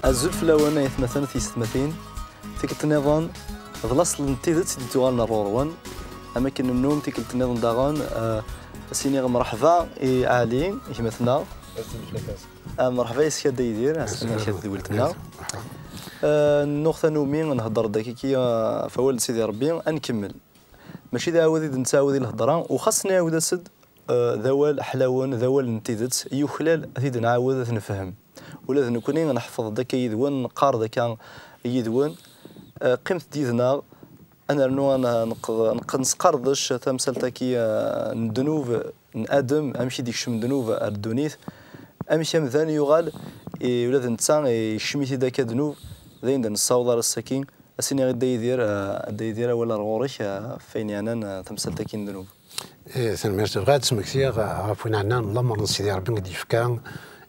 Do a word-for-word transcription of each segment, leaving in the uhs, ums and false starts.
Azul fell-awen ay atmaten d tiyessetmatin. Tikkelt nniḍen d laṣel n tidet i d-ittuɣalen ar ɣur-wen. Am akken nennum tikkelt nniḍen daɣen, eh, ad s-iniɣ mreḥba i Ɛli, gma-tneɣ. Ah, mreḥba yes-k a Dda Yidir, ɛeslama-k a tedwilt-nneɣ. Eh, nnuɣ tanumi nhedder-d akkiki, eh, ɣef wawal n Sidi Ṛebbi, ad nkemmel. Mačči d aɛawed i d-nettɛawed i lhedra, u xas nɛawed-as-d, eh, d awal ḥlawen, d awal n tidet, yuklal ad t-id-nɛawed ad t-nefhem. Ula d nekkni neḥfeḍ-d akka yid-wen, neqqar-d akka yid-wen. Eh, qqimet-d yid-neɣ, ad nernu ad n-, neqd-, neqd-, nesqerdec tamsalt-agi, eh, n ddnub n Adem, amek i d-ikcem ddnub ar ddunit, amek amdan yuɣal, i, ula d netta, i, yekcem-it-id akka ddnub, d ayen d-nessaweḍ ar ass-agi. Ad s-iniɣ i Dda Yidir, eh, a Dda Yidir, awal ar ɣur-k, eh, ɣef wayen yeɛnan, eh, tamsalt-agi n ddnub. Eh, tanemmirt. Bɣiɣ ad d-smektiɣ, eh, ɣef wayen yeɛnan lamer n Sidi Ṛebbi i d-yefka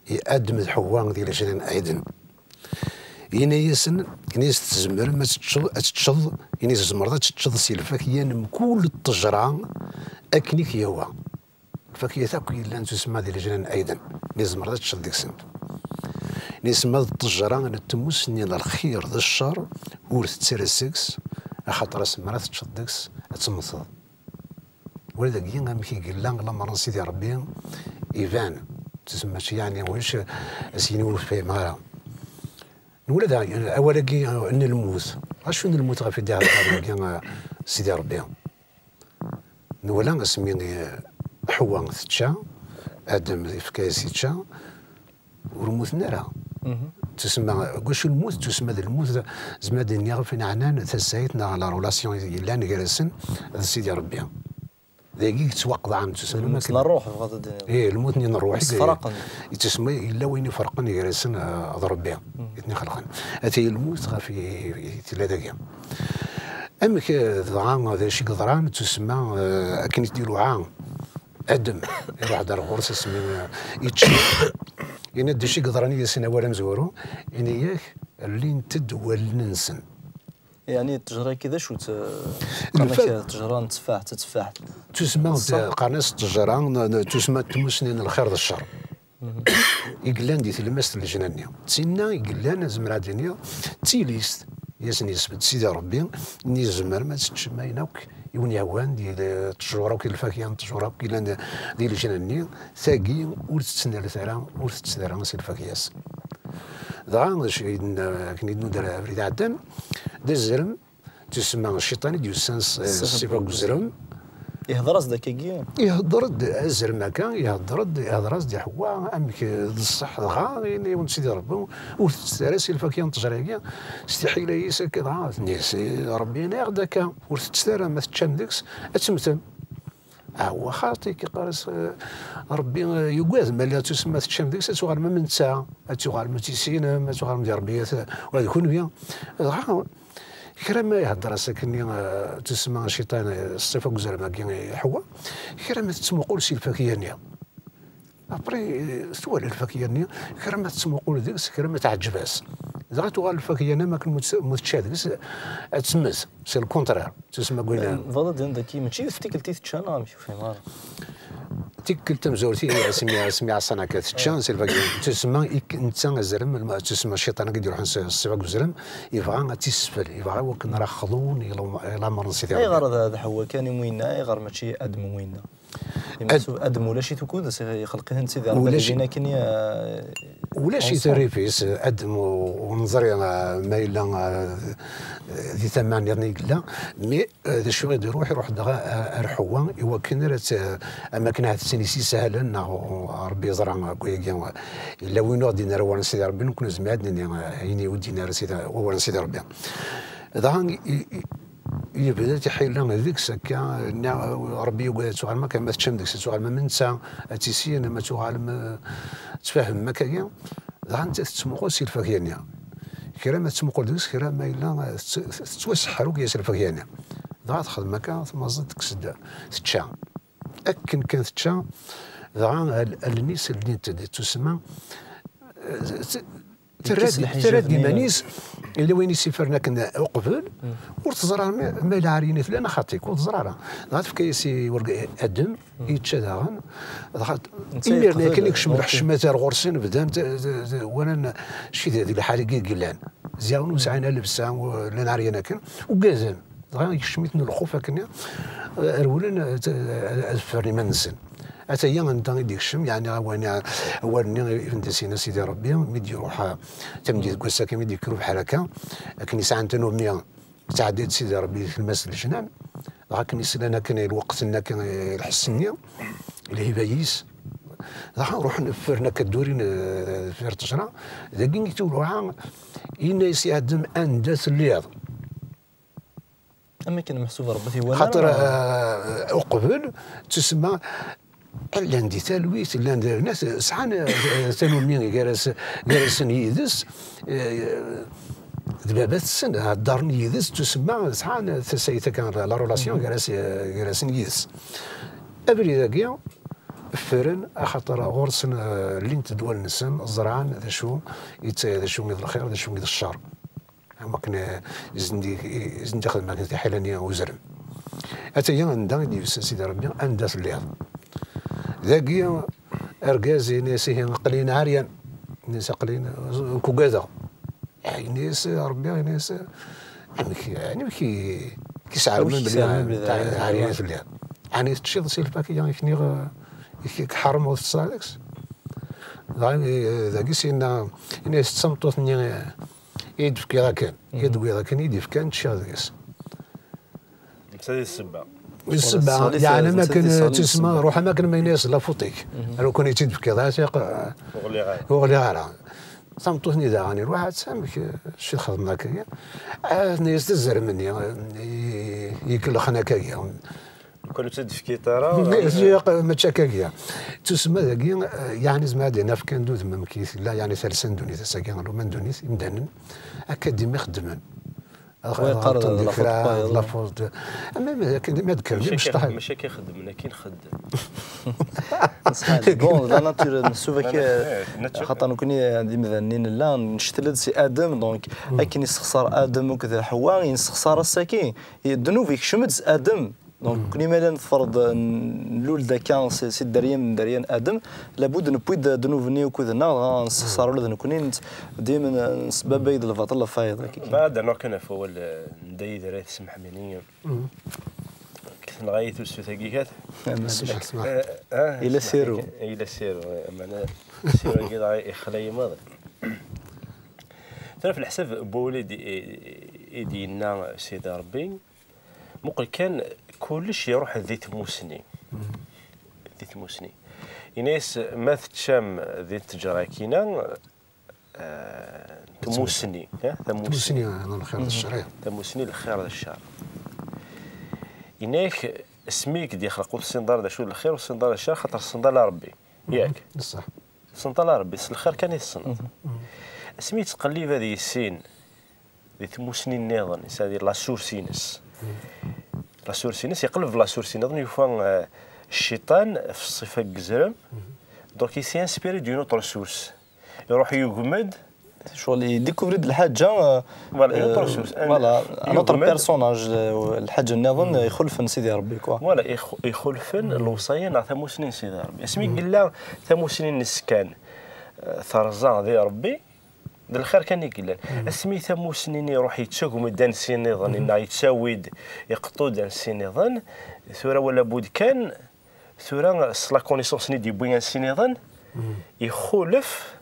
i Adem d Ḥewwa di lejnan Ɛiden. Yenna-yasen, yenna-yas tzemrem ad teččeḍ, ad teččeḍ, yenna-yas tzemreḍ ad teččeḍ si lfakya n mkul ṭṭejra akken i k-yehwa. Lfakiyat akk yellan tusemma di lejnan Ɛiden, mi tzemreḍ ad teččeḍ deg-sent. Nisemma d ṭṭejra n tmussni n lxir d ccer, ur tettara seg-s, axaṭer asmi ara teččeḍ deg-s, ad temmteḍ. Wala dagi amek i yella lamer n Sidi Ṛebbi iban. Tusemma mačči yeɛni ulac as-yini ur fhimeɣ ara. Nwala da awal-agi n lmut. Acu n lmut ɣef i d-ihedder dagi, eh, Sidi Ṛebbi? Nwala asmi, eh, Ḥewwa tečča, Adem yefka-yas yečča, ur mmuten ara. Tusemma, deg wacu lmut? Tusemma d lmut, zemreɣ ad d-iniɣ ɣef ineɛnan, tasayt neɣ la relation yellan gar-asen d Sidi Ṛebbi. Dagi yettwaqḍɛen, tusemma. Lmut n ṛṛuḥ, tebɣiḍ ad d-tiniḍ. Ih, lmut-nni n ṛṛuḥ. Msefraqen. Yettusemma yella wayen iferqen gar-asen, eh, d Ṛebbi. I ten-ixelqen. Ata lmut ɣef i, i, i tella dagi. Amek, eh, dɣa d acu i yeḍran, tusemma, eh, akken i t-id-iluɛa Adem, iruḥ-d ar ɣur-s asmi, eh, yečča. Yenna-d d acu i yeḍran i yasen awal amezwaru, ini-ak, llint-d wallen-nsen. Yeɛni ttejra-agi d acu-tt? Qqaren-ak ttejra n tteffaḥt, d tteffaḥt. Tusma qqaren-as ttejra n, n, tusma n tmussni n lxir d ccer. I yellan di tlemmast n lejna-nni. D tinna i yellan, zemreɣ ad d-iniɣ, d tilist i asen-yesbedd Sidi Ṛebbi, nni tzemrem ad teččem ayen akk i wen-yehwan, di ttjur akk, di lfakya n ttjur akk yellan di, di lejna-nni, tagi ur tettnalet ara, ur tettett ara si lfakya-s. Dɣa, d acu i d-, akken i d-nuder abrid iɛeddan, d azrem, tusemma cciṭan i d-yusan s, s ṣṣifa n uzrem. Ihder-as-d akkagi? Ihder-d azrem akka, ihder-d, ihder-as-d i Ḥewwa, amek d ṣṣeḥ dɣa, yenna-yawen-d Sidi Ṛebbi, ur tettett ara si lfakya n ttejra-agi, s tiḥila-is akka dɣa, tenna-yas, Ṛebbi yenna-yaɣ-d akka, ur tettett ara, ma teččam deg-s, ad temmtem. Ḥewwa xaṭi, yeqqar-as, eh, Ṛebbi, eh, yugad, ma la tusemma teččam deg-s, ad tuɣalem am netta, ad tuɣalem ad tissinem, ad tuɣalem di Ṛebbi, ad, ula d kunwi. Dɣa, kra ma ihedder-as akkenni, eh, tusemma cciṭan, eh, ṣṣifa n uzrem-agi, eh, Ḥewwa, kra ma tettmuqul si lfakya-nni. Après, eh, twala lfakya-nni, kra ma tettmuqul deg-s, kra ma teɛǧeb-as. Dɣa tuɣal lfakya-nni, ma akken mu tečča deg-s, ad temmet. C'est le contraire. Tusemma n wayen. Tebɣiḍ ad d-tiniḍ dagi, mačči yiwet tikkelt i tečča, neɣ amek, ur fhimeɣ ara. Tikkelt tamezwarut i asmi, asmi ɛṣan akka tečča, si lfakya. Tusemma ik-, netta azrem, tusemma cciṭan-agi d-iruḥen s, s ṣṣifa n uzrem, yebɣa ad tt-isfel, yebɣa i wakken ara xḍun i lam-, i lamer n Sidi Ṛebbi. Ayɣer d, d Ḥewwa kan i winna, ayɣer mačči Adem i winna? Ad-, Adem ulac-it ukud, yexleq-iten Sidi Ṛebbi. Ulac-, din akken i, eh, ulac-it rrif-is, Adem u-, ur neẓri, eh, ma yella, eh, di tama nniḍen i yella, mais Eh, d acu i d-iruḥ, iruḥ-d ɣer, ar Ḥewwa, i wakken ara tt-, am akken ahat d tin i s-isahlen, neɣ Ṛebbi yeẓra, deg wayagi, yella win ur ɣ-d-yenna ara wawal n Sidi Ṛebbi, nekkni nezmer ad d-nini, eh, ayen i ur d-yenna ara Sidi, wawal n Sidi Ṛebbi. Dɣa, i, i, yebda tiḥila deg-s akka, nna, Ṛebbi yugad ad tuɣalem akka, ma teččam deg-s, ad tuɣalem am netta, ad tissinem, ad tuɣalem, eh, tfehmem akkagi. Dɣa netta tettmuqul si lfakya-nni. Kra ma tettmuqul deg-s, kra ma yella, eh, tett-, tettwaseḥḥer akk yas lfakya-nni. Dɣa texdem akka, tmaẓẓed tekkes-d, tečča. Akken kan tečča, dɣa al-, allen-is ldint-d, tusemma, eh, t-, Terra-d, terra-d iman-is, yella wayen i s-ifren akken uqbel, ur teẓra ara ma, ma lɛar-ini tella neɣ xaṭi, ur teẓra ara. Dɣa tefka-yas i urg-, Adem, yečča daɣen. Dɣa imir-nni akken ikcem lḥecmat ar ɣur-sen, bdan t-, t-, t-, walan cfi di lḥal-agi i yellan. Ziɣen ur sɛin ara llebsa, u-, llan ɛeryan akken, ugaden. Dɣa yekcem-iten lxuf akkenni, rewlen ad, ad ffren iman-nsen. Ataya anda i d-yekcem, yeɛni awal-nni, awal-nni i d-as-yenna Sidi Ṛebbi, mi d-iruḥ, a, tameddit deg wass-agi, mi d-yekker ubeḥri akka, akken i sɛan tanumi, yettɛeddi-d Sidi Ṛebbi di tlemmast n leǧnan, dɣa akken i slan akken i lweqt-nni, akken i lḥess-nni, lhiba-is, dɣa ruḥen ffren akka ddurin, eh, deffir ttejra, dagi i t-iruḥa, yenna-yas i Adem: "Anda telliḍ?" Am akken meḥsub Ṛebbi t-iwala, xaṭer, neɣ? Eh, uqbel, tusemma, llan di talwit, llan di, nat-, sɛan, eh, tanumi gar-as-, gar-asen yid-s, eh, d baba-tsen, heddren yid-s, tusemma, sɛan tasayt akka, la, la relation gar-as-, gar-asen yid-s. Abrid-agi, ffren, axaṭer ɣur-sen, eh, llint-d wallen-nsen, ẓran d acu i d, d acu i d lxir, d acu i d ccer. Am wakken, eh, i sen-d-, i sen-d-ixdem akken tiḥila-nni uzrem. Ataya anda i d-yusa Sidi Ṛebbi, anda telliḍ. Dagi, argaz yenna-yas: "Ihi, aql-in ɛeryan." Yenna-yas: "Aql-in, nekk ugadeɣ." Yenna-yas Ṛebbi, yenna-yas: "Amek, amek i k-isɛermen belli d ɛeryan i telliḍ? Ɛni teččiḍ si lfakya i k-nniɣ, eh, i k-, i k-ḥermeɣ ur tettaɣ deg-s?" Dɣa, eh, dagi s yenna, yenna-yas: "D tameṭṭut-nni, eh, i d-tefkiḍ akken, i d-tewwiḍ akken, i d-ifkan, ččiɣ deg-s." Netta di ssebba. Di ssebba, yeɛni am akken tusma, ruḥ am akken ma yenna-yas la faute-ik. Ar wakken i tt-id-tefkiḍ, a tiq, ur ɣliɣ ara. Ur ɣliɣ ara. Tameṭṭut-nni daɣen iruḥ, ad amek, eh, acu i txedmeḍ akka? Ah, tenna-yas: "D azrem-nni, eh, i, i ikelxen akka." Lukan ur tt-id-tefkiḍ ara. Ziɣ mačči akka-agi. Tusemma dagi, eh, yeɛni, zemreɣ ad d-naf kan d udem amek i tella, yeɛni, talsa n ddunit ass-agi, luma n ddunit, imdanen, akka dima xeddmen. Wa yeqqar ɣelṭen di kra, la faute. Ama, ama akken, ma d-kkren, mačči akka, mačči akka i xeddmen, akken xeddmen. Ṣṣeḥ, bon, la nature, nessuf akka, eh, nature. Xaṭer nekni d imdanen i nella, nectel-d si Adem, donc, akken yessexṣar Adem akked Ḥewwa, i nessexṣar ass-agi, ddnub yekcem-d s Adem. Donc, nekni ma la nefreḍ, n-, nlul-d akka si, si dderya n, dderya n Adem, labud newwi-d ddnub-nni akked-nneɣ, dɣa nessexṣar ula d nekni, nett-, dima n-, nesbabay-d lbaṭel ɣef wayeḍ akka. Ma ad d-rnuɣ kan ɣef wawal, eh, n Dda Yidir, ay tsemḥem-iyi. Tenɣa-yi tusut-agi kat. Ila siru. Ila siru, eh, meɛna siru-agi dɣa ixla-yi maḍi. Tura ɣef leḥsab n wawal i d-, i, i d-yenna Sidi Ṛebbi, muqel kan, kullec iruḥ di tmusni. Di tmusni. Yenna-yas, ma teččam di ttejra-akina, eh, tmusni, eh, tamusni. Tmusni, eh, n lxir d ccer, eh. Tamusni, lxir d ccer. Yenna-yak, asmi i k-d-yexleq ur tessineḍ ara d acu d lxir, ur tessineḍ ara d ccer, xaṭer tessneḍ ala Ṛebbi. Yak? Ṣṣeḥ. Tessneḍ ala Ṛebbi, s lxir kan i tessneḍ. Asmi yettqellib ad yissin di tmusni nniḍen, c'est-à-dire la source-ines. La source-ines, yeqleb la source nniḍen, yufa, eh, cciṭan f ṣṣifa n yezrem. Donc, il s'est inspiré d'une autre source. Iruḥ yugem-d. Ccɣel yedécouvrir-d lḥaǧa, eh, voilà, une autre source. Voilà, un autre personnage, eh, lḥaǧa nniḍen, eh, ixulfen Sidi Ṛebbi, quoi. Voilà, ix-, ixulfen lewṣaya neɣ tamusni n Sidi Ṛebbi. Asmi yella tamusni-ines kan, eh, terẓa di Ṛebbi, d lxir kan i yellan. Asmi tamusni-nni iruḥ yettagem-d ansi nniḍen, neɣ yettawi-d, iqeṭṭu-d ansi nniḍen, tura wala bud kan, tura s la connaissance-nni d-yewwi ansi nniḍen, ixulef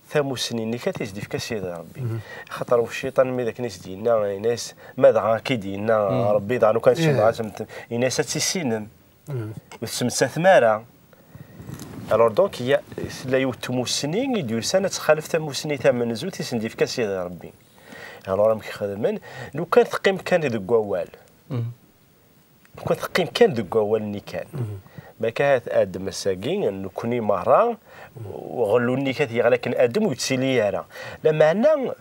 tamusni-nni kat i s-d-ifka Sidi Ṛebbi. Axaṭer cciṭan mi d akken i s-d-yenna, yenna-yas, ma dɣa akka i d-yenna Ṛebbi, dɣa lukan tessnem, yenna-yas ad tissinem. Ur tettmettatem ara. Alors donc, il y a, tella yiwet tmusni i d-yusan ad txalef tamusni tamenzut i sen-d-yefka Sidi Ṛebbi. Alors amek xedmen? Lukan teqqim kan deg wawal. Lukan teqqim kan deg wawal-nni kan. Ma akka ahat Adem ass-agi, nekni merra, ɣellu-nni kat yeɣli akken Adem ur yettili ara. Lameɛna,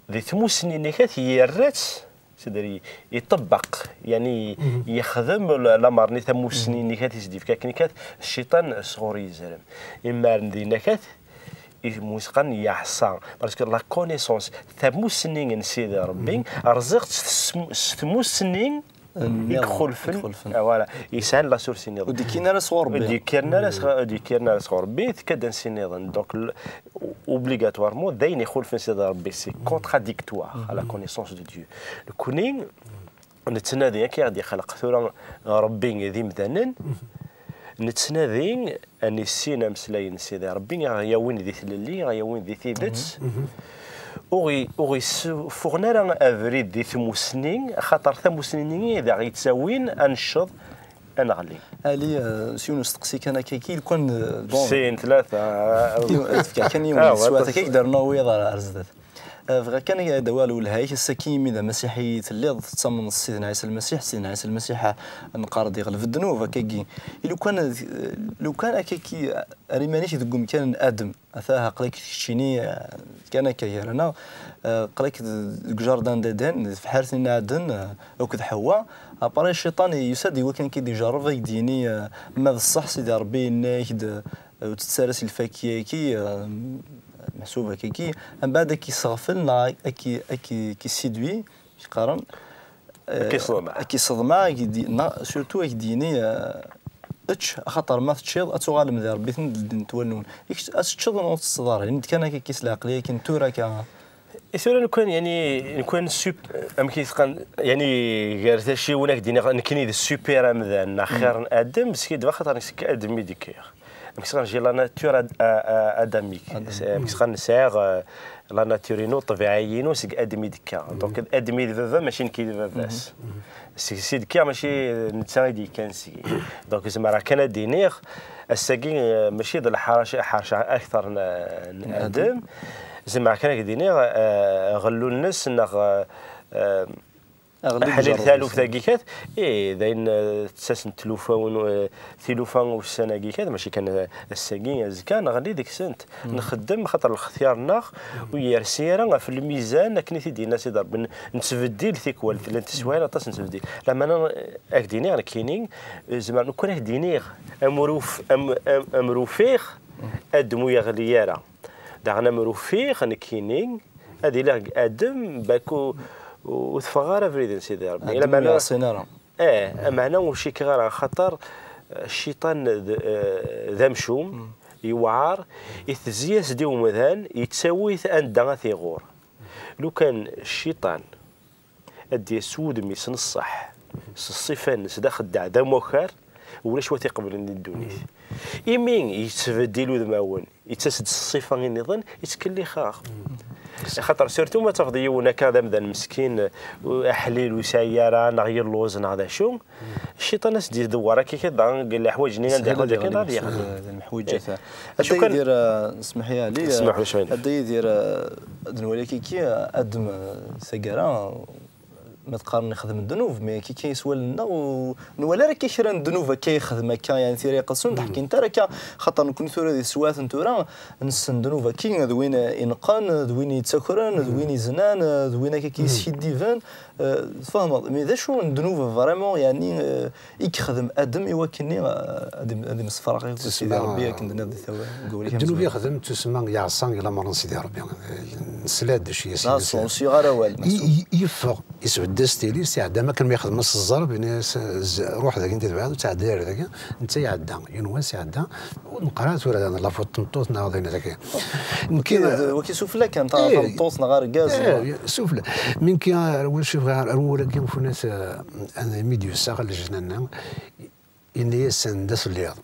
di tmusni-nni kat yerra-tt, c'est-à-dire, i-, iṭebbeq, yani, yexdem la-, lamer-nni tamusni-nni kat i s-d-yefka akken kat, cciṭan sɣur yezrem. Imaren dinna kat, i-, mu s-qqaren yeɛṣa, parce que la connaissance, tamussni n Sidi Ṛebbi, rẓiɣ-tt s tmu-, s tmussni i ixulfen. Ah, voilà. Yesɛan la source nniḍen. Ur d-ikkiren ara sɣur Ṛebbi. Ur d-ikkiren ara sɣ-, ur d-ikkiren ara sɣur Ṛebbi, tekka-d ansi nniḍen. Donc, l-, obligatoirement, d ayen ixulfen Sidi Ṛebbi, c'est contradictoire à la connaissance de Dieu. Nekkni, nettnadi, akka i ɣ-d-ixleq tura Ṛebbi d imdanen, nettnadi ad nissin ameslay n Sidi Ṛebbi, i ɣ-yawin di tlelli, i ɣ-yawin di tidet. Ur ɣ-, ur ɣ-yessufuɣen ara abrid di tmussni, axaṭer tamussni-nni i d aɣ-yettawin ad necceḍ, ad neɣli. Ali, eh, s yiwen usteqsi kan akka, ki, lukan, eh, bon. Sin, tlata, eh, yiwen, ad tefka kan yiwen n teswiɛt akka, i k-d-rnuɣ wiyaḍ ar, ar zdat. Eh, bɣiɣ kan ad d-awiɣ lwelha-ik, ass-agi imi d amasiḥi i telliḍ, tettamneḍ s Sidna Ɛisa Lmasiḥ, Sidna Ɛisa Lmasiḥ, eh, neqqar-d iɣleb ddnub, akkagi. I lukan, eh, lukan akkagi, ar iman-ik deg umkan n Adem, ata aql-ak keččini, eh, kan akka gar-aneɣ, eh, aql-ak d-, deg jardin d'Éden, di tebḥirt n Ɛaden, eh, akked Ḥewwa. Après, cciṭan yusa-d i wakken ad k-id-ijerreb, ad k-d-yini, eh, ma d ṣṣeḥ Sidi Ṛebbi yenna-ak-d, eh, ur tettara si lfakya-agi, eh, meḥsub akkagi, mbeɛd ad k-isseɣfel neɣ ad k-, ad k-, ad k-issidwi, qqaren, eh, ad k-isseḍmeɛ. Ad k-isseḍmeɛ, ad k-d-, neɣ surtout ad k-d-yini, eh, ečč, axaṭer ma teččiḍ, ad tuɣalem d iṛebbiten n ddunit wallen. I kečč, ad teččeḍ neɣ ur tettseḍ ara? Ini-d kan akka, akka s leɛqel-ik, akken tura akka. I tura nekkwan, yani, nekkwan sup-, amek i teqqan, yani, gar tacciwin, ad k-d-iniɣ, nekkini d super amdan, neɣ xir n Adem, skidbeɣ, axaṭer nekk seg Adem i d-kkiɣ. Amek s-qqaren, j'ai la nature ad-, a-, a-, adamique. Amek s-qqaren, sɛiɣ, eh, la nature-inu, ṭṭbiɛa-inu seg Adem i d-kkiɣ. Donc, Adem i d baba, mačči nekk i d baba-s. Seg-s i d-kkiɣ, mačči d netta i d-yekkan seg-i. Donc, zemreɣ kan ad d-iniɣ, ass-agi, eh, mačči d lḥerc-, ḥerceɣ akteṛ n, n Adem. Zemreɣ kan ad d-iniɣ, eh, aɣelluy-nnes neɣ, eh, Aɣelluy ḥnin ijerreb taluft-agi kat, ih, d ayen, eh, ttasent tlufa, eh, tilufa ussan-agi kat, mačči kan, eh, ass-agi, azekka, neɣli deg-sent. Nxeddem, axaṭer lextyar-nneɣ ur yersi ara ɣef lmizan akken i t-id-yenna Sidi Ṛebbi. N-, nettbeddil tikwal, llant teswiɛin aṭas nettbeddil. Lameɛna, eh, ad k-d-iniɣ nekkini, eh, zemreɣ nekkni ad k-d-iniɣ, am ur uf-, am, am, am ur ufiɣ, Adem ur yeɣli ara. Daɣen am ur ufiɣ nekkini, ad iliɣ deg Adem, bak u-, u-, ur teffɣeɣ ara abrid n Sidi Ṛebbi. Adem ur yeɛṣin ara. Eh, ameɛna ur cikkeɣ ara, axaṭer, eh, cciṭan d, eh, d amcum, yewɛer, itezzi-as-d i umdan, yettawi-t anda ad t-iɣur. Lukan cciṭan ad d-yas s wudem-is n ṣṣeḥ, s ṣṣifa-nnes d axeddaɛ, d amakar, ulac wa t-iqeblen di ddunit. Imi yettbeddil udmawen, yettas-d s ṣṣifa-nniḍen, yettkellix-aɣ. Axaṭer, surtout ma tafeḍ yiwen akka d amdan meskin, aḥlil ur yesɛi ara, neɣ yelluẓ, neɣ d acu, cciṭan ad s-d-idewwer akka, akka, dɣa deg leḥwayeǧ-nni anda yeḥwaǧ akka, dɣa ad yexdem. D lemḥwiǧat. Acu kan Yidir, eh, smeḥ ya Ali, eh, Smeḥ, ulac ayen. Adda Yidir, eh, ad nwali akka, eh, Adem, eh, taggara, ma teqqaren ixdem ddnub, mais kiki s wallen-nneɣ ur nwala ara akka kra n ddnub akka yexdem akka, yani tira iqedsen, ur d-ḥkint ara akka, xaṭer nekkni tura di teswiɛt n tura, nessen ddnub akka, d win ineqqen, d win yettakren, d win iznan, d win akka yeskiddiben, eh, tfehmeḍ, mais d acu n ddnub vraiment, yani, eh, i yexdem Adem i wakken-nni, eh, ad im-, ad imsefraq i Sidi Ṛebbi, akken d-tenniḍ di tawla, deg wawal-ik amezwaru. Ddnub yexdem, tusemma yeɛṣa i lamer n Sidi Ṛebbi. Nesla-d d acu i as-yenna. Ur sɛiɣ ara awal. I, i, yeffeɣ, isbedd-as tili, s iɛedda, am akken mi yexdem-as ẓẓerb, yenna-as, "Z-, ruḥ dagi, ur ttɛeddi ara dagi." Netta iɛedda, yiwen wass iɛedda, ur neqqar ara tura d la faute n tmeṭṭut neɣ d ayen dagi. Nekki, waki d, waki sufella kan, ta-, eh, tameṭṭut neɣ argaz, eh, neɣ sufella. Mi nekki ar, ar, ar wul-agi n Funat, eh, mi d-yusa ɣer lejnana, yenna-yas, "Anda telliḍ?"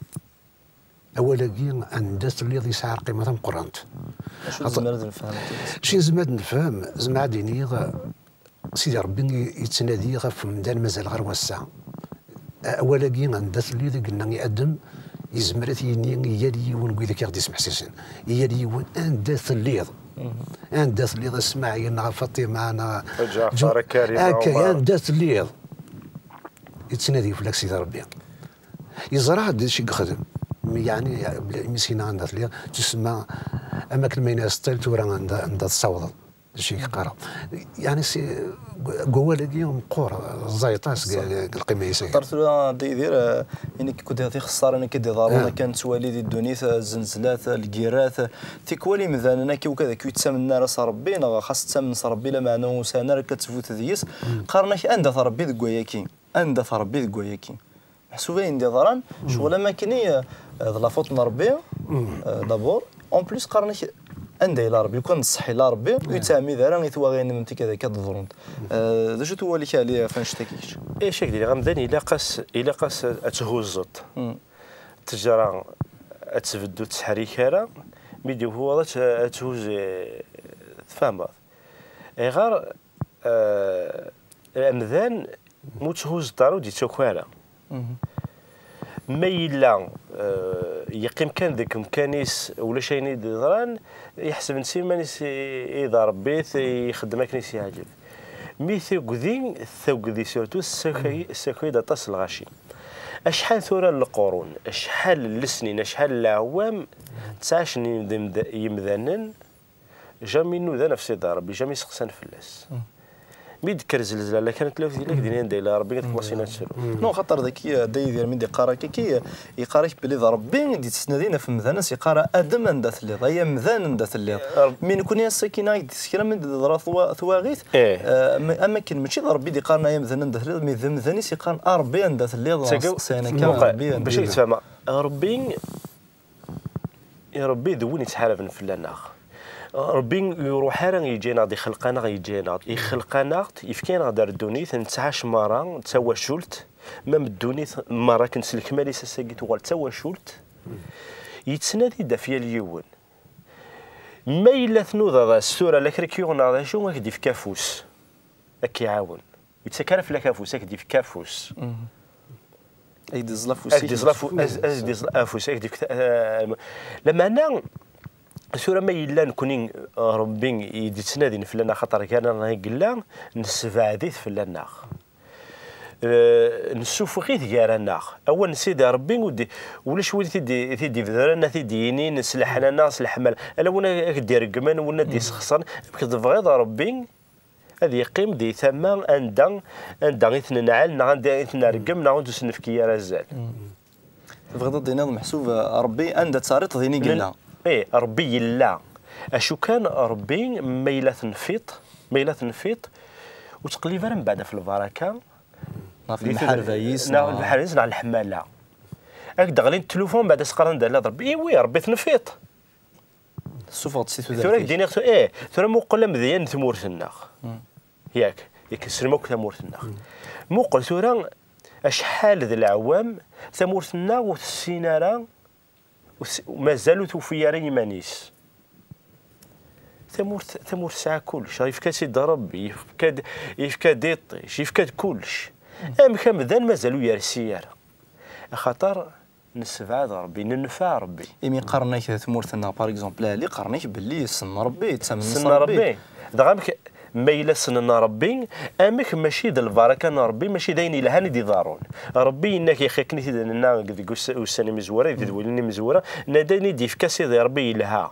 Awal-agi, "Anda telliḍ?" yesɛa lqima tameqqrant. Acu nezmer ad nefhem? Acu nezmer ad nefhem? Zemreɣ ad d-iniɣ, Sidi Ṛebbi yettnadi ɣef umdan mazal ɣer wass-a. Awal-agi, "Anda telliḍ?" i yenna i Adem, yezmer ad t-yini i yal yiwen n wid i aɣ-d-ismeḥsisen. I yal yiwen, "Anda telliḍ?" Anda telliḍ, a Smaɛil, neɣ a Faṭima, neɣ a Ǧaɛfar, a Karim, akka, Ɛumar. Anda telliḍ? Yettnadi fell-ak Sidi Ṛebbi. Yeẓra-d d acu i yexdem. Mi, yeɛni, imi s-yenna anda telliḍ, tusemma, am akken ma yenna-as, "Ṭṭil tura anda, anda tessawḍeḍ." Zik qqareɣ. Yeɛni si, deg wawal-agi meqqur, ẓẓayet-as deg, deg lqima-is. Xaṭer tura, Dda Yidir, eh, ini-k kudi tixeṣṣarin akka d-iḍerrun, akka nettwali di ddunit, eh, zzenzlat, eh, lgirat, eh, tikwal imdanen akka ukad akka ur ttamnen ara s Ṛebbi, neɣ xas ttamnen s Ṛebbi, lameɛna ur sɛin ara akka ttbut deg-s. Qqaren-ak, anda-t Ṛebbi deg wayaki? Anda-t Ṛebbi deg wayaki? Meḥsub ayen d-iḍran, ccɣel am akken i, eh, d la faute n Ṛebbi, eh, d'abord. En plus, qqaren-ak, anda yella Ṛebbi? Lukan d ṣṣeḥ yella Ṛebbi, ur yettɛemmid ara i twaɣiyin am tikka d akka d-ḍrunt. Eh, d acu-t wawal-ik, Ɛli, ɣef annect-agi kečč? Acu ak-d-iniɣ, amdan ilaq-as, ilaq-as ad, ad thuzzeḍ. Ttejra ad tbeddu ur tettḥerrik ara, mi d-yuweḍ ad tt-, ad thuzz, eh, tfehmeḍ. Ayɣer, eh, amdan ma ur tt-thuzzeḍ ara ur d-yettaki ara. Ma yella, eh, yeqqim kan deg umkan-is, ulac ayen i d-yeḍran, yeḥseb netta iman-is i, i d Ṛebbi-t, ixeddem akken i s-yeɛǧeb. Mi tugdi, tugdi surtout tessakay, tessakay-d aṭas n lɣaci. Acḥal tura n leqrun, acḥal n lesnin, acḥal n leɛwam ttɛacen yimd-, yimdanen, jamais nudan ɣef Sidi Ṛebbi, jamais seqsan fell-as. Mi d-tekker zzelzala kan tlawt yella, din anda yella Ṛebbi, ad commencin ad tru. Non, xaṭer daki, eh, Dda Yidir mi d-iqqar akka, ki, yeqqar-ak belli d Ṛebbi i d-yettnadin ɣef umdan, as-yeqqar, a Adem anda telliḍ, ay amdan anda telliḍ. Mi nekni ass-agi neɣ s kra mi d-teḍra twa-, twaɣit, eh, ma-, am akken mačči d Ṛebbi i d-iqqaren ay amdan anda telliḍ, mi d amdan i s-yeqqaren a Ṛebbi anda telliḍ, steqsayen akka, muqel, Ṛebbi anda bac ad yella. Tfehmeḍ, Ṛebbi Ṛebbi d win yettḥaraben fell-aneɣ. Ṛebbi ur iruḥ ara yeǧǧa-aneɣ-d, ixelq-aneɣ yeǧǧa-aneɣ-d. Ixelq-aneɣ-d, yefka-aneɣ-d ar ddunit, nettɛac merra, d tawacult. Ma d ddunit merra akken s lekmal-is ass-agi tuɣal d tawacult. Yettnadi-d ɣef yal yiwen. Ma yella tnudaḍ-as tura la kra k-yuɣen neɣ d acu, ad k-d-ifk afus. Ad k-iɛawen. Ur yettak ara fell-ak afus, ad k-d-ifk afus. Ad k-d-iẓẓel afus-ik. Ad k-d-iẓẓel afu-, ad, ad k-d-iẓẓel afus, ad k-d-ifk ta-, eh, lameɛna, tura ma yella nekni, eh, Ṛebbi i d-yettnadin fell-aneɣ, axaṭer gar-aneɣ i yella, nessebɛed-it fell-aneɣ. Eh, nessufeɣ-it gar-aneɣ. Awal n Sidi Ṛebbi, ur d-, ulac win i t-id-, i t-id-ibedren, a t-id-yinin s leḥnana, s leḥmala. Ala win ad k-d-ireggmen, win ad d-isexṣren. Amek tebɣiḍ Ṛebbi ad yeqqim di tama anda, anda i t-nenɛel, neɣ anda i t-nergem, neɣ ur s-nefki ara azal. Tebɣiḍ ad d-tiniḍ, meḥsub, Ṛebbi anda tt-terriḍ din i yella? Ih, Ṛebbi yella. Acu kan, Ṛebbi ma yella tenfiḍ, ma yella tenfiḍ, ur ttqellib ara mbeɛd ɣef lbaraka, neɣ ɣef lemḥarba-is, neɣ lemḥarba-is, neɣ leḥmala. Ad k-d-ɣlint tlufa, mbeɛd ad s-qqaren d allad Ṛebbi. Iwi, Ṛebbi tenfiḍ. Tessufɣeḍ si tudert-ik. Tura ak-d-iniɣ, tu-, eh, tura muqel amedya n tmurt-nneɣ. Yak, yak, ssnem akk tamurt-nneɣ. Muqel tura acḥal d leɛwam tamurt-nneɣ ur tessin ara, ur s-, mazal ur tufi ara iman-is. Tamurt, tamurt tesɛa kullec, yefka-tt-id Ṛebbi, yefka-d, yefka-d iṭij, yefka-d kullec. Amek amdan mazal ur yersi ara? Axaṭer nessebɛed Ṛebbi, nenfeɛ Ṛebbi. Imi qqaren-ak tmurt-nneɣ, par exemple, Ɛli, qqaren-ak belli ssnen Ṛebbi, ttamnen s Ṛebbi. Ssnen Ṛebbi. Dɣa amek, ma yella ssnen Ṛebbi, amek mačči d lbaraka n Ṛebbi, mačči d ayen yelhan i d-iḍerrun? Ṛebbi yenna-k, yak akken i t-id-nenna deg us-, ussan imezwura, deg tedwilin imezwura, nenna-d ayen i d-yefka Sidi Ṛebbi yelha.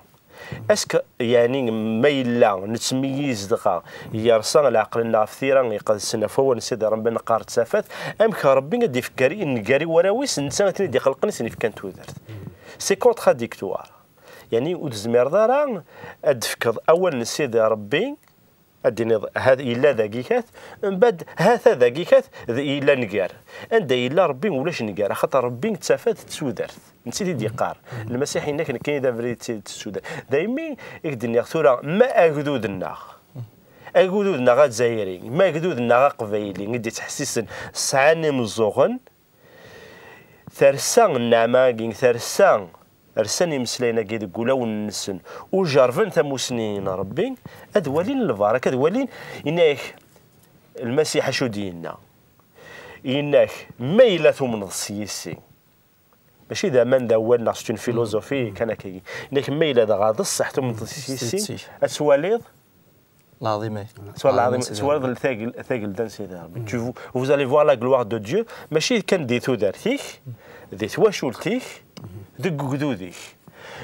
Est-ce que, yeɛni, ma yella nettmeyyiz dɣa, yersa leɛqel-nneɣ ɣef tira iqedsen, ɣef wawal n Sidi Ṛebbi, neqqar d tafat, amek Ṛebbi ad d-ifk gar, gar i warraw-is, netta i ten-id-ixelqen, i sen-ifkan tudert? C'est contradictoire. Yeɛni, ur tezmireḍ ara ad d-tefkeḍ awal n Sidi Ṛebbi, ad d-tiniḍ, ha-, yella dagi kat, mbeɛd, ha-t-a dagi kat, d-, yella nnger. Anda yella Ṛebbi, ulac nnger, axaṭer Ṛebbi d tafat d tudert. Netta i t-id-yeqqar. Lmasiḥ yenna-k, nekkini d abrid d tidet d tudert. Daymi i k-d-nniɣ tura, ma agdud-nneɣ, agdud-nneɣ azzayri, ma agdud-nneɣ aqbayli, i d-ittḥessisen sɛan imeẓẓuɣen, tersa nneɛma-agi, tersa, rsan imeslayen-agi deg wulawen-nsen, u jerben tamusni n Ṛebbi, ad walin lbaraka, ad walin, yenna-k Lmasiḥ acu d-yenna. Yenna-k, ma yella tumneḍ s yis-i, mačči d aman d awal neɣ c'est une philosophie kan akkagi. Yenna-k, ma yella dɣa d ṣṣeḥ tumneḍ s yis-i, ad twaliḍ lɛaḍima-k. Twaliḍ lɛaḍima, twaliḍ tagel-, tagelda n Sidi Ṛebbi. Tu, vous allez voir la gloire de Dieu, mačči kan di tudert-ik, di twacult-ik, deg ugdud-ik.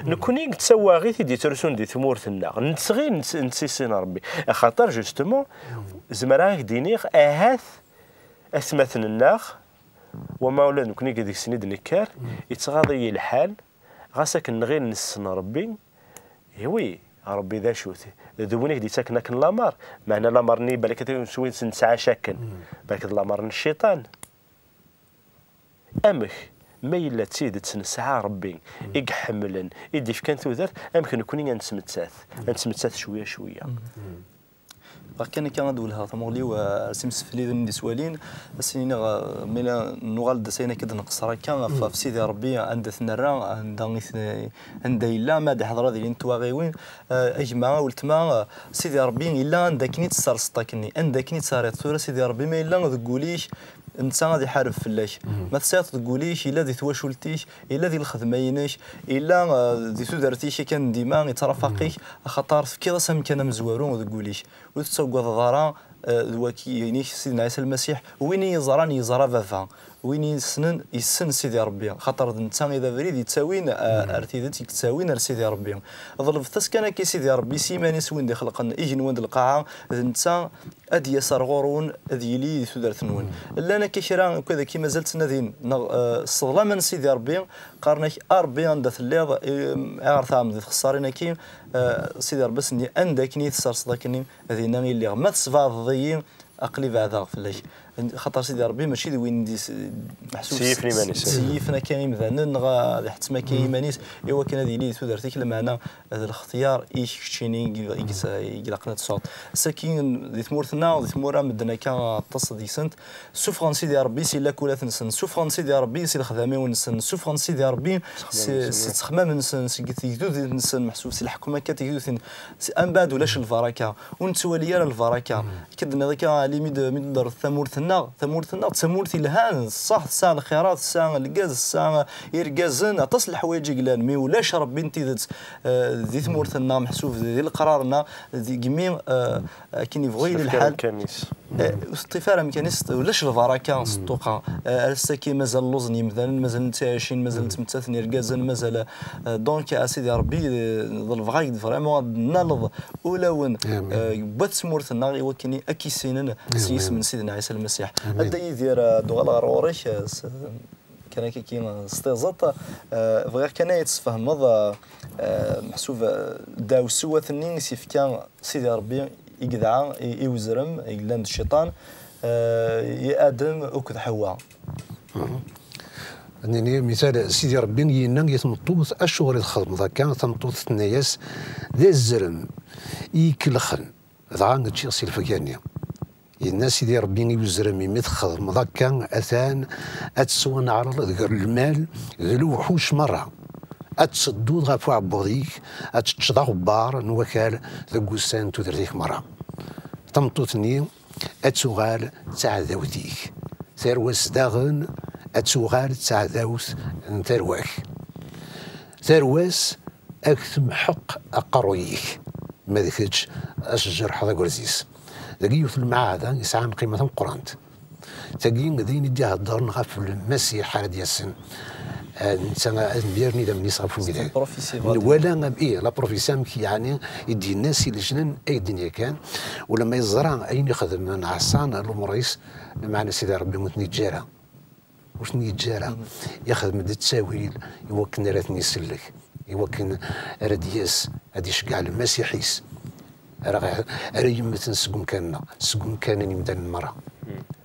Nekkni d tawaɣit i d-yettrusun di tmurt-nneɣ. Nettɣil nett-, nettissin Ṛebbi. Axaṭer, justement, zemreɣ ad ak-d-iniɣ, ahat atmaten-nneɣ, wama ula d nekkni deg-sen i d-nekker, yettɣaḍ-iyi lḥal, ɣas akken nɣil nessen Ṛebbi, iwi, Ṛebbi d acu-t? D win i k-d-yettaken akken lameṛ, meɛna lameṛ-nni balak s win s-, nesɛa cakken, balak d lameṛ n cciṭan. Amek? Ma yella d tidet nesɛa Ṛebbi i iḥemmlen, i d-ifkan tudert, amek nekkni ad nettmettat? Ad nettmettat cwiya cwiya. Bɣiɣ kan akka ad welheɣ tamuɣli-w, eh, ar s imsefliden i d-iswalin, ad sen-iniɣ, eh, mi la nuɣal-d asayen akka d-nqeṣṣer akka ɣef, ɣef Sidi Ṛebbi, anda t-nerra, anda i t-, anda yella, ma ad iḥḍer ad ilint twaɣiwin, eh, a gma, a weltma, eh, Sidi Ṛebbi yella anda akken i tt-tesserseḍ akkenni, anda akken i tt-terriḍ. Tura Sidi Ṛebbi ma yella deg wul-ik, netta ad iḥareb fell-ak. Ma tesɛiḍ deg wul-ik, yella di twacult-ik, yella di lxedma-inek, yella, eh, di tudert-ik akken dima, yettrafaq-ik, axaṭer tefkiḍ-as amkan amezwaru deg wul-ik. Ur tettaggadeḍ ara, eh, d waki-inek Sidna Ɛisa Lmasiḥ, win i yeẓran yeẓra Baba, win i yessnen yessen Sidi Ṛebbi, xaṭer d netta i d abrid yettawin, eh, ar tidet, i yettawin ar Sidi Ṛebbi. Ḍelbet-as kan akka i Sidi Ṛebbi s yiman-is, win d-ixelqen igenwan d lqaɛa, d netta ad d-yas ar ɣur-wen, ad yili di tudert-nwen. Llan akka kra, akka d akka mazal ttnadin, neɣ, eh, sseḍlamen Sidi Ṛebbi, qqaren-ak, a Ṛebbi, anda telliḍ, eh, ayɣer tɛemmeḍ i txessarin-agi? Eh, Sidi Ṛebbi, asen-nni, anda akken i yi-tesserseḍ akkenni, dinna i lliɣ. Ma tesbeɛdeḍ-iyi, aql-i beɛdeɣ fell-ak. Xaṭer Sidi Ṛebbi mačči d win d-is-, meḥsub Ttṣeyyifen iman-is. Ttṣeyyifen akka imdanen, neɣ ad iḥettem akka iman-is, i wakken ad yili di tudert-ik, lameɛna d lextyar i keččini i, i, i ilaqen ad tesɛuḍ. Saki di tmurt-nneɣ, di tmura medden akka aṭas deg-sent, ssufɣen Sidi Ṛebbi si lakulat-nsen, ssufɣen Sidi Ṛebbi si lexdamiwen-nsen, ssufɣen Sidi Ṛebbi si, si ttexmam-nsen, si tegdudin-nsen, meḥsub si leḥkem akka tegdudin, si, ambaɛd ulac lbaraka, ur nettwali ara lbaraka. Akka d-tenniḍ akka, a Ɛli, mi d-, mi d-tḍerret tamurt-nneɣ, tamurt-nneɣ d tamurt ilhan, ṣṣeḥ, tesɛa lxirat, tesɛa lgaz, tesɛa irgazen, aṭas n leḥwayeǧ i yellan, mi ulac Ṛebbi n tidet, eh, di tmurt-nneɣ, meḥsub di leqrar-nneɣ, deg mi, eh, akken yebɣu yili lḥal. Eh, ur teṭṭif ara amkan-is, ulac lbaraka s ṭṭuqa. Eh, ass-agi mazal lluẓen yimdanen, mazal ttɛicin, mazal ttmettaten irgazen, mazal, eh, donc, a Sidi Ṛebbi, eh, ḍelbeɣ-ak-d vraiment ad d-tennaleḍ ulawen, eh, n wat tmurt-nneɣ i wakken ad k-issinen s yisem n Sidna Ɛisa Lmasiḥ. A Dda Yidir, eh, ad d-uɣaleɣ ɣer ɣur-k, eh, s-, kan akka s tiẓeṭ, eh, bɣiɣ kan ad yi-d-tesfehmeḍ, eh, eh, meḥsub, eh, ddeɛwessu-nni i s-yefka Sidi Ṛebbi i yedɛa i, i uzrem i yellan d cciṭan, eh, i Adem akked Ḥewwa. Nini, misal, Sidi Ṛebbi yenna i tmeṭṭut, acuɣer i txedmeḍ akka? Tameṭṭut tenna-yas, d azrem i yi-kellxen, dɣa ččiɣ si lefga-nni. Yenna Sidi Ṛebbi i uzrem, imi txedmeḍ akka, atan ad tettwaneɛreḍ gar lmal d lewḥuc merra. Ad tedduḍ ɣef uɛebbuḍ-ik, ad teččeḍ aɣebbar n wakal deg wussan n tudert-ik merra. Tameṭṭut-nni ad tuɣal d taɛdawt-ik. Tarwa-s daɣen ad tuɣal d taɛdawt n tarwa-k. Tarwa-s ad temḥeq aqerruy-ik, ma d kečč ad tjerḥeḍ agerz-is. Dagi yiwet n lmeɛada yesɛan lqima tameqqrant. Tagi d ayen i d-iheddren ɣef Lmasiḥ ara d-yasen. Eh, netta ad myaren idammen-is ɣef umidag. Prophétie, nwala am-, ih, la prophétie, amek yeɛni i d-yenna si leǧnan ay d-nniya kan, ulamma yeẓra ayen ixedmen ɛṣan lumuṛ-is, lameɛna Sidi Ṛebbi ur ten-yeǧǧa ara. Ur ten-yeǧǧa ara. Ixdem-d ttawil i wakken ara ten-isellek, i wakken ara d-yas ad iceggeɛ Lmasiḥ-is, ara ɣ-, ara yemmten seg umkan-nneɣ, seg umkan n yimdanen merra.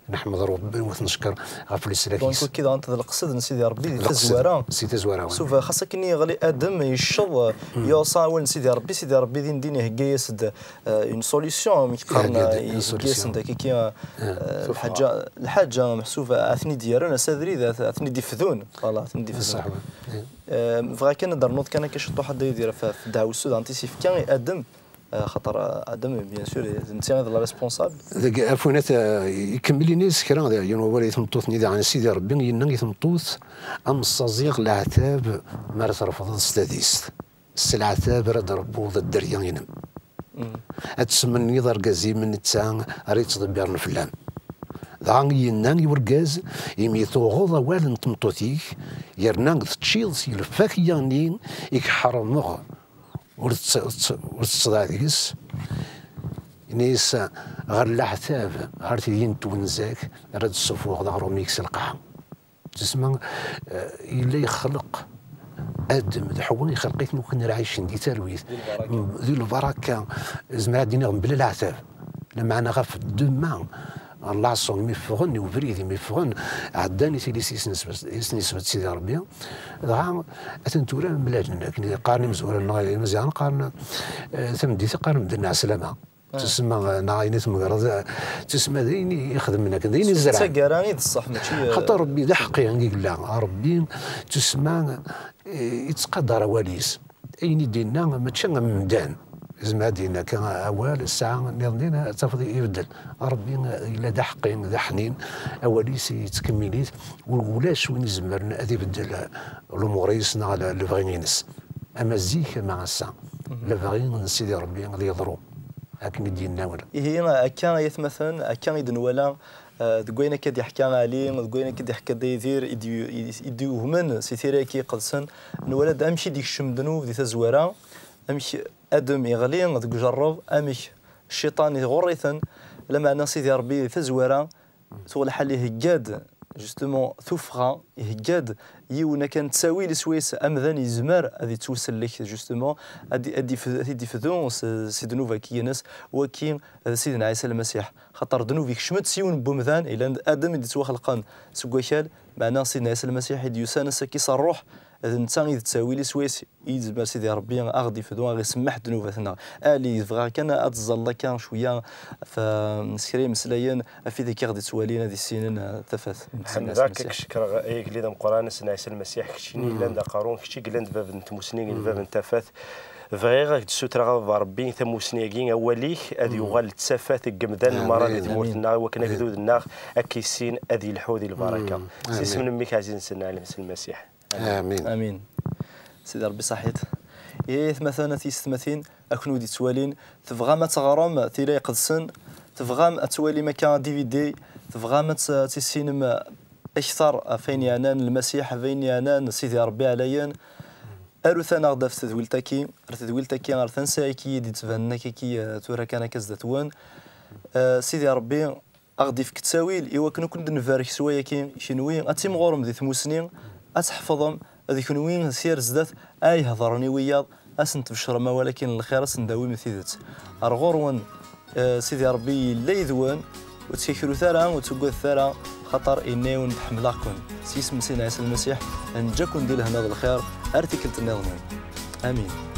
Neḥmed Ṛebbi, ur t-neckeṛ ɣef leslak-is. Donc, wagi daɣen d lqesd n Sidi Ṛebbi di tazwara. Si tazwara, oui. Sauf, xas akken yeɣli Adem, yecceḍ, yuṣa awal n Sidi Ṛebbi, Sidi Ṛebbi din din ihegga-yas-d, euh, une solution, amek qqaren, ihegga-yas-d akka, euh, lḥaǧa, lḥaǧa meḥsub ad ten-id-yerren, as abrid, ad, ad ten-id-ifdun. Voilà, ad ten-id-ifdun. Euh, bɣiɣ kan ad d-ternuḍ kan akka ciṭuḥ a Dda Yidir ɣef, ɣef ddeɛwessu daɣen i s-yefka i Adem. Eh, xaṭer, eh, Adem, bien sûr, d netta i d la responsable. Deg Afunat, eh, ikemmel ini-as kra, d yiwen wawal i tmeṭṭut-nni, daɣen Sidi Ṛebbi yenna i tmeṭṭut, am tessaẓyeḍ leɛtab mi ara trefdeḍ s tadist. S leɛtab ara d-trebbuḍ dderya-inem. Ad tesmenniḍ argaz-im netta ara yettḍebbiren fell-am. Dɣa yenna i urgaz, imi tuɣeḍ awal n tmeṭṭut-ik, yerna teččiḍ si lfakya-nni i k-ḥermeɣ, ur tettḍaɛ deg-s. Ini-as, ɣer leɛtab, ɣer tidi n twenza-k, ara d-tessufuɣeḍ aɣrum-ik s lqaɛa. Tesma, eh, yella yexleq Adem d Ḥewwa, ixleq-iten ukin ara ɛicen di talwit, di lbaraka, zemreɣ ad d-iniɣ mebla leɛtab. Lameɛna ɣef ddemma, laṣun mi ffɣen i ubrid, mi ffɣen, ɛeddan i tili i sen-isbet Sidi Ṛebbi, dɣa atan tura mlalen, akken i qqaren imezwura-nneɣ imaziɣen, qqaren, eh, tameddit qqaren medden ɛeslama. Tusemma, neɣ ayen i tmegreḍ, tusemma d ayen i ixedmen akken, d ayen i zerɛen. D taggara i d ṣṣeḥ, mačči, eh, xaṭer Ṛebbi d aḥeqqi i yella. Ṛebbi, tusemma, eh, yettqadar awal-is. Ayen i d-yenna, mačči am medden. Yezmer ad d-yenna akka awal, ssaɛa nniḍen ad tafeḍ ibeddel. Ṛebbi yella d aḥeqqi, d aḥnin, awal-is yettkemmil-it, u-, ulac win izemren ad ibeddel lumuṛ-is neɣ le-, lebɣi-ines. Ama zik, ama ass-a. Lebɣi n Sidi Ṛebbi ad yeḍru, akken i d-yenna wala. Ihi, akka ay atmaten, akka i d-nwala, eh, deg wayen akka d-iḥka Ɛli, deg wayen akka d-iḥka Dda Yidir, i d-yu-, i d-, i d-yugmen si tira-agi iqedsen, nwala-d amek i d-ikcem ddnub di tazwara, amek Adem iɣli deg ujerreb, amek cciṭan iɣurr-iten, lameɛna Sidi Ṛebbi di tazwara, tuɣ lḥal ihegga-d, justement, tuffɣa, ihegga-d yiwen akan ttawil iswi-s, amdan yezmer ad yettwsellek, justement, ad, ad yif-, ad t-id-ifdu s, si ddnub-agi-ines, waki d Sidna Ɛisa Lmasiḥ. Xaṭer ddnub ikcem-d s yiwen n wemdan, ilan d Adem i d-ittwaxelqen seg wakal, meɛna Sidna Ɛisa Lmasiḥ i d-yusan ass-agi s Ṛṛuḥ, d netta i d ttawil iswi-s, i yezmer Sidi Ṛebbi a ɣ-d-ifdu, a ɣ-isemmeḥ ddnubat-nneɣ. Ali, bɣiɣ kan ad tẓalleḍ akka cwiya ɣef, mm, s kra imeslayen ɣef wid akka ɣ-d-ittwalin ad issinen, eh, tafat n Sidna Ɛisa Lmasiḥ. Ḥemdeɣ-k, ad k-cekkreɣ, ay agellid ameqqran, a Sidna Ɛisa Lmasiḥ, keččini yellan d aqerru, kečč i yellan d bab n tmusni, d bab n tafat. Bɣiɣ ad k-d-ssutreɣ a baba Ṛebbi, tamusni-agi, awal-ik ad yuɣal d tafat deg yemdanen merra di tmurt-nneɣ, i wakken agdud-nneɣ ad k-issin, ad yelḥu di lbaraka. S isem n mmi-k ɛzizen, Sidna Ɛisa Lmasiḥ. Amin. Amin. Sidi Ṛebbi ṣaḥit. Ihi atmaten, a tiyessetmatin, a kunwi d-ittwalin, tebɣam ad teɣrem tira iqedsen, tebɣam ad twalim akka D V D, tebɣam ad t-, ad tissinem akteṛ ɣef wayen yeɛnan Lmasiḥ, ɣef wayen yeɛnan Sidi Ṛebbi ɛlayen, arut-aneɣ-d ɣef tedwilt-agi, ar tedwilt-agi, ar tansa-agi i d-ittbanen akka, eh, tura kan akka zdat-wen. Eh, Sidi Ṛebbi, a ɣ-d-ifk ttawil i wakken ad ken-id-nbarek s wayagi, kenwi ad timɣurem di tmusni, ad tḥefḍem, d kenwi si ar zdat ay hedren i wiyaḍ, ad sen-tbecrem awal-agi n lxir, ad sen-d-tawim tidet. Ar ɣur-wen, eh, Sidi Ṛebbi yella yid-wen, ur ttkakrut ara, ur ttuggadet ara, xaṭer yenna-yawen-d ḥemmleɣ-ken. S yisem n Sidna Ɛisa Lmasiḥ, neǧǧa-ken di lehna d lxir, ar tikkelt nniḍen. Amin.